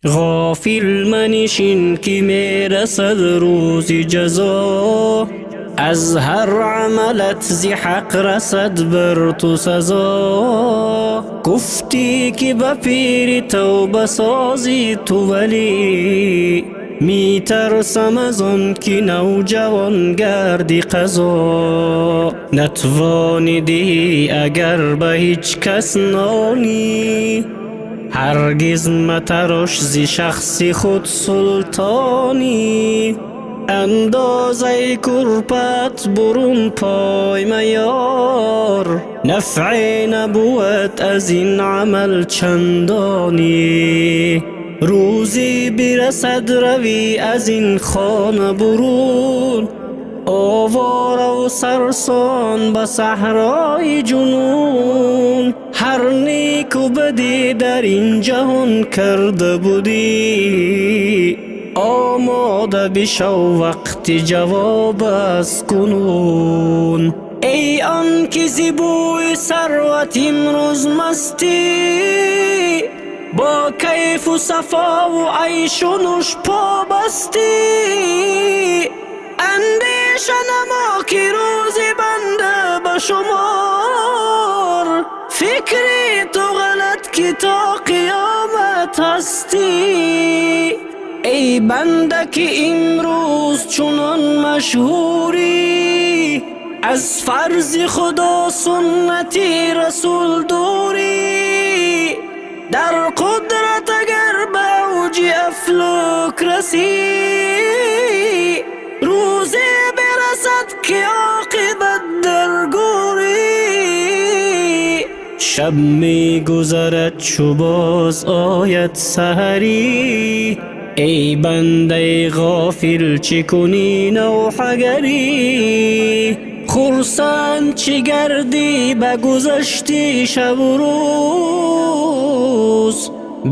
Ғофил манишин, ки мерасад рӯзи ҷазо, аз ҳар амалат зи ҳақ расад бар ту сазо. Гуфтӣ, ки ба пирӣ тавба созӣ ту, вале метарсам аз он ки навҷавон гардӣ қазо. Натвонӣ диҳӣ агар ба ҳеҷ кас нонӣ, ҳаргиз матарош зи шахси худ султонӣ. Андозаи курпат бурун пой маёр, нафъе набуд аз ин амал чандонӣ. Рӯзе бирасад, равӣ аз ин хона бурун, овора ва сарсон ба саҳрои ҷунун. Ҳар неку бадӣ дар ин ҷаҳон карда будӣ, омода бишав, вақти ҷавоб аст кунун. Эй он ки зи бӯи сарват имрӯз мастӣ, бо кайфу сафову айшу нӯш побастӣ, андеша намо, ки рӯзи банда ба шумор. Фикри ту ғалат, ки то қиёмат ҳастӣ. Эй банда, ки имрӯз чунон машҳурӣ, аз фарзи Худо, суннати расул дурӣ. Дар қудрат агар ба авҷи афлок расӣ, рӯзе бирасад, ки оқибат дар гӯрӣ. Шаб мегузарад, чу боз ояд саҳарӣ. Эй бандаи ғофил, чӣ кунӣ навҳагарӣ? Хурсанд чӣ гардӣ ба гузашти шабу рӯз?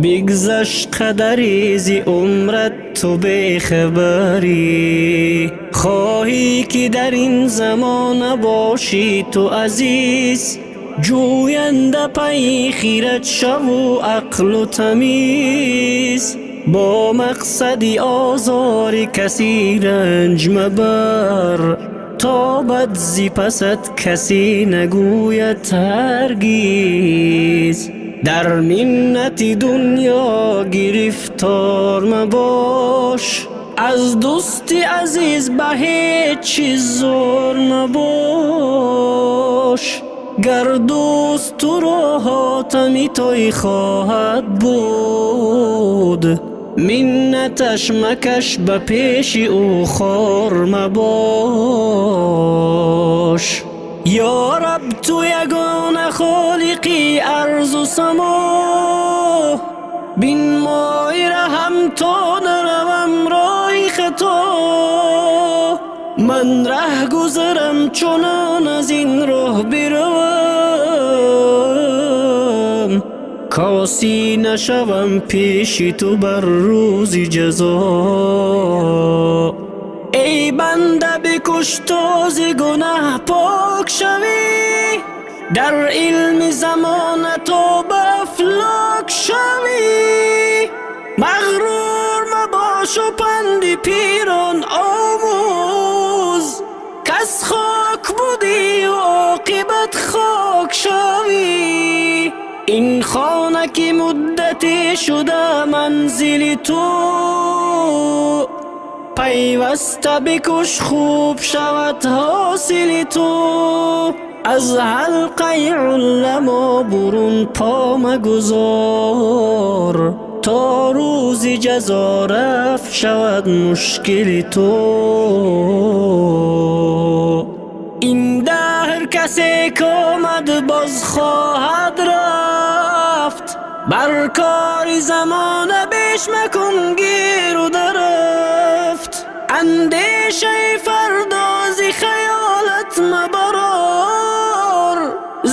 Бигзашт қадаре зи умрат, ту бехабарӣ. Хоҳӣ, ки дар ин замона бошӣ ту азиз, ҷӯянда пайи хирад шаву ақлу тамиз. Бо мақсади озори касе ранҷ мабар, то бад зи пасат касе нагӯяд ҳаргиз. Дар миннати дунё гирифтор мабош, аз дӯсти азиз ба ҳеҷ чиз зор мабош. Гар дӯст туро ҳотами той хоҳад буд, миннаташ макаш, ба пеши ӯ хор мабош. Ё Раб, ту ягона холиқи арзу само, бинмой раҳам, то наравам роҳи хато. Ман раҳ гузарам, чунон аз ин роҳ биравам, косӣ нашавам пеши ту бар рӯзи ҷазо. Эй банда, бикӯш, то зи гунаҳ пок шавӣ, дар илми замона то ба афлок шавӣ. Мағрур мабошу панди пирон омӯз, каз хок будию оқибат хок шавӣ. Ин хона, ки муддате шуда манзили ту, пайваста бикӯш, хуб шавад ҳосили ту. Аз ҳалқаи уламо бурун по магузор, то рӯзи ҷазо рафт шавад мушкили ту. Ин даҳр касе комад, боз хоҳад рафт. Бар кори замона беш макун гиру дарафт. Андешаи фардо зи хаёлат мабарор,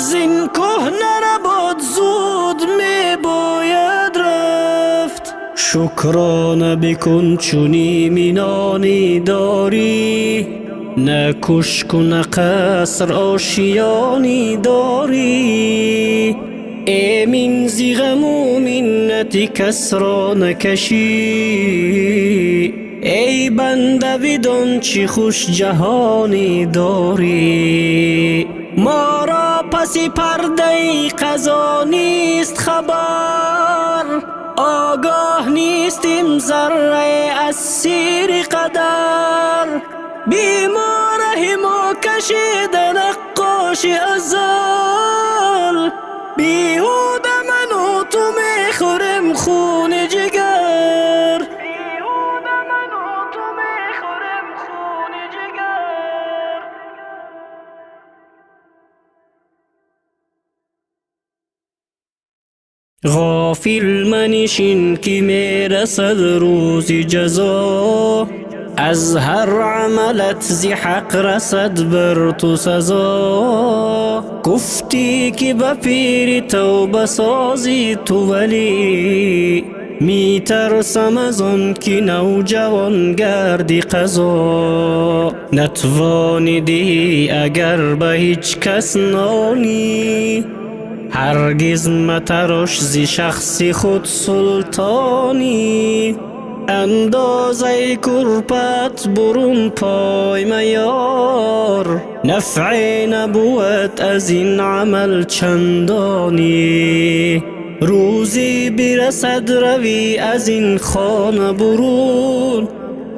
зин кӯҳна работ зуд мебояд рафт. Шукрона бикун, чун иминони дорӣ, на кӯшку на қаср, ошиёнӣ дорӣ. Эмин зи ғаму миннати кас ро накашӣ. Эй банда, бидон чӣ хуш ҷаҳонӣ дорӣ. Моро паси пардаи қазо нест хабар, огоҳ нестем заррае аз сири қадар. Бемораҳимо кашида наққоши азал, беҳуда ману ту мехӯрем хуни ҷигар. Беҳуда ману ту мехӯрем хуни ҷигар. Ғофил манишин, ки мерасад рӯзи ҷазо. Аз ҳар амалат зи ҳақ расад бар ту сазо. Гуфтӣ, ки ба пири тавба созӣ ту, валӣ метарсам аз он ки навҷавон гарди қазо. Натвонӣ диҳӣ агар ба ҳеҷ кас нонӣ, ҳаргиз матарош зи шахси худ султонӣ. Андозаи курпат бурун пой маёр, нафъе набувад аз ин амал чандонӣ. Рӯзе бирасад, равӣ аз ин хона бурун,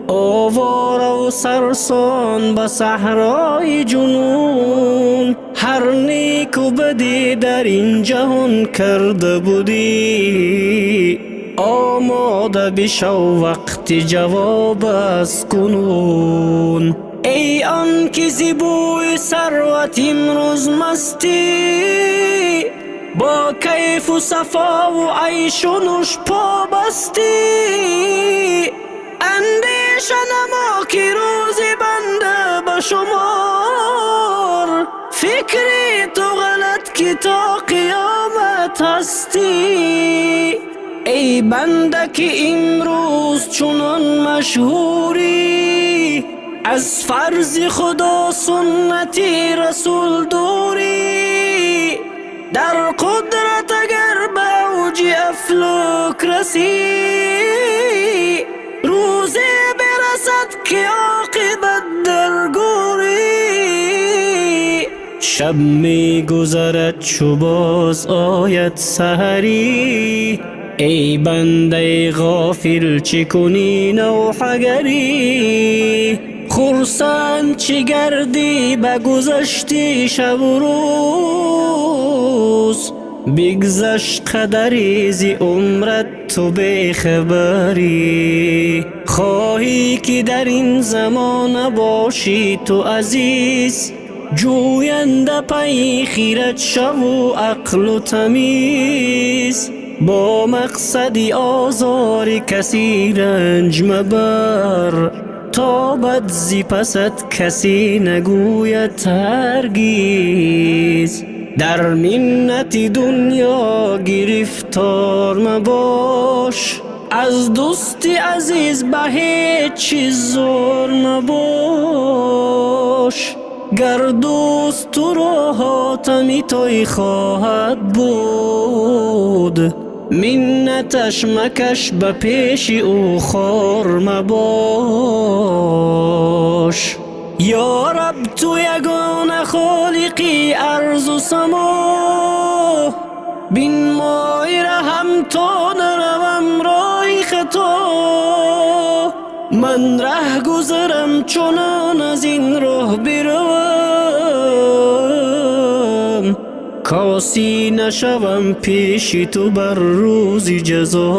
овора сарсон ба саҳрои ҷунун. Ҳар неку бадӣ дар ин ҷаҳон карда будӣ, омода бишав, вақти ҷавоб аст кунун. Эй он ки зи бӯи сарват имрӯз мастӣ, бо кайфу сафову айшу нӯш побастӣ, андеша намо, ки рӯзи банда ба шумор. Фикри ту ғалат, ки то қиёмат ҳастӣ. Эй банда, ки имрӯз чунон машҳурӣ, аз фарзи Худо, суннати расул дурӣ. Дар қудрат агар ба авҷи афлок расӣ, рӯзе бирасад, ки оқибат дар гӯрӣ. Шаб мегузарад, чу боз ояд саҳарӣ. Эй бандаи ғофил, чӣ кунӣ навҳагарӣ? Хурсанд чӣ гардӣ ба гузашти шабу рӯз? Бигзашт қадаре зи умрат, ту бехабарӣ. Хоҳӣ, ки дар ин замона бошӣ ту азиз, ҷӯянда пайи хират шаву ақлу тамиз. Бо мақсади озори касе ранҷ мабар, то бад зи пасат касе нагӯяд ҳаргиз. Дар миннати дунё гирифтор мабош, аз дӯсти азиз ба ҳеҷ чиз зор мабош. Гар дӯст туро ҳотами той хоҳад буд, миннаташ макаш, ба пеши ӯ хор мабош. Ё Раб, ту ягона холиқи арзу само, бинмои раҳам, то наравам роҳи хато. Ман раҳ гузарам, чунон аз ин роҳ биравам, косӣ нашавам пеши ту бар рӯзи ҷазо.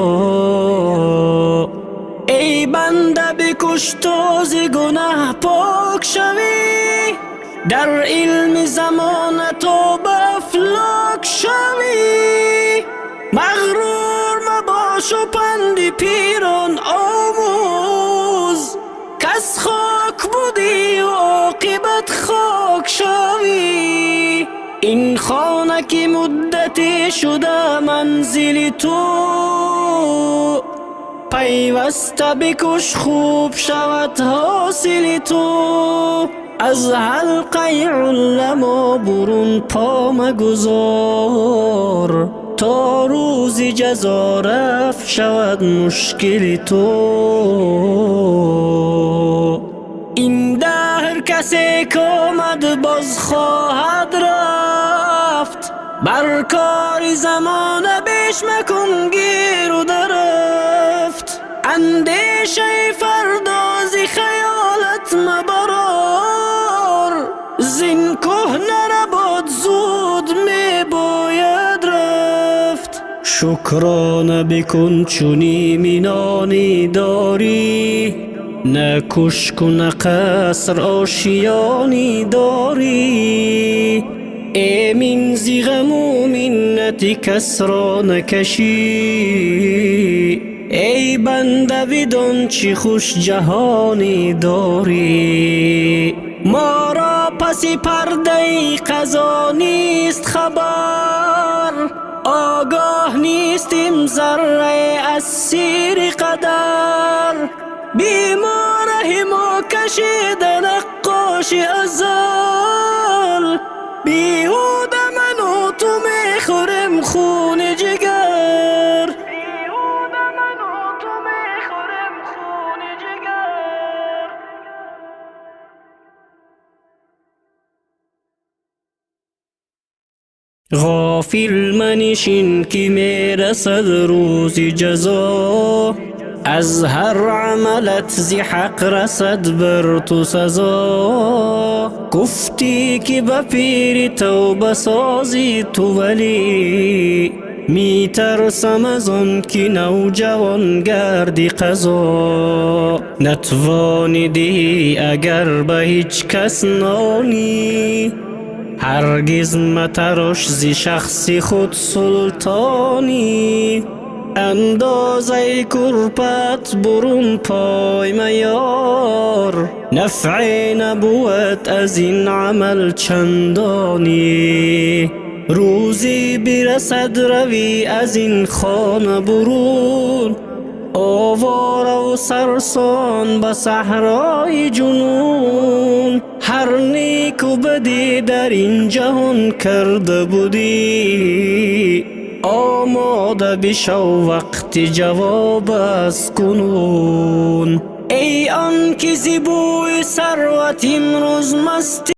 Эй банда, бикӯш, то зи гунаҳ пок шавӣ, дар илми замона то ба афлок шавӣ. Мағрур мабошу панди пирон омӯз, кас хок будию оқибат хок шавӣ. Ин хона, ки муддате шуда манзили ту, пайваста бикӯш, хуб шавад ҳосили ту. Аз ҳалқаи уламо бурун по магузор. То рӯзи ҷазо рафт шавад мушкили ту. Ин даҳр касе омад, боз хоҳад рафт. Бар кори замона беш макун гиру дарафт. Андешаи фардо зи хаёлат мабарор, зин кӯҳна робот зуд мебояд рафт. Шукрона бикун, чун иминони дорӣ, на кӯшку на қаср, ошиёнӣ дорӣ. Эмин зи ғаму миннати кас ро накашӣ. Эй банда, бидон, чӣ хуш ҷаҳонӣ дорӣ. Моро паси пардаи қазо нест хабар, огоҳ нестем заррае аз сири қадар. Бемораҳимо кашида наққоши азал, беҳуда ману ту мехӯрем хуни ҷигар. Беҳуда ману ту мехӯрем хуни ҷигар. Ғофил манишин, ки мерасад рӯзи ҷазо. Аз ҳар амалат зи ҳақ расад бар ту сазо. Гуфтӣ, ки ба пирӣ тавба созӣ ту, вале метарсам аз он ки навҷавон гарди қазо. Натвонӣ диҳӣ агар ба ҳеҷ кас нонӣ, ҳаргиз матарош зи шахси худ султонӣ. Андозаи курпат бурун пой маёр, нафъе набувад аз ин амал чандонӣ. Рӯзе бирасад, равӣ аз ин хона бурун, овора сарсон ба саҳрои ҷунун. Ҳар неку бадӣ дар ин ҷаҳон карда будӣ, омода бишав, вақти ҷавоб аст кунун. Эй он ки зи бӯи сарват имрӯз мастӣ.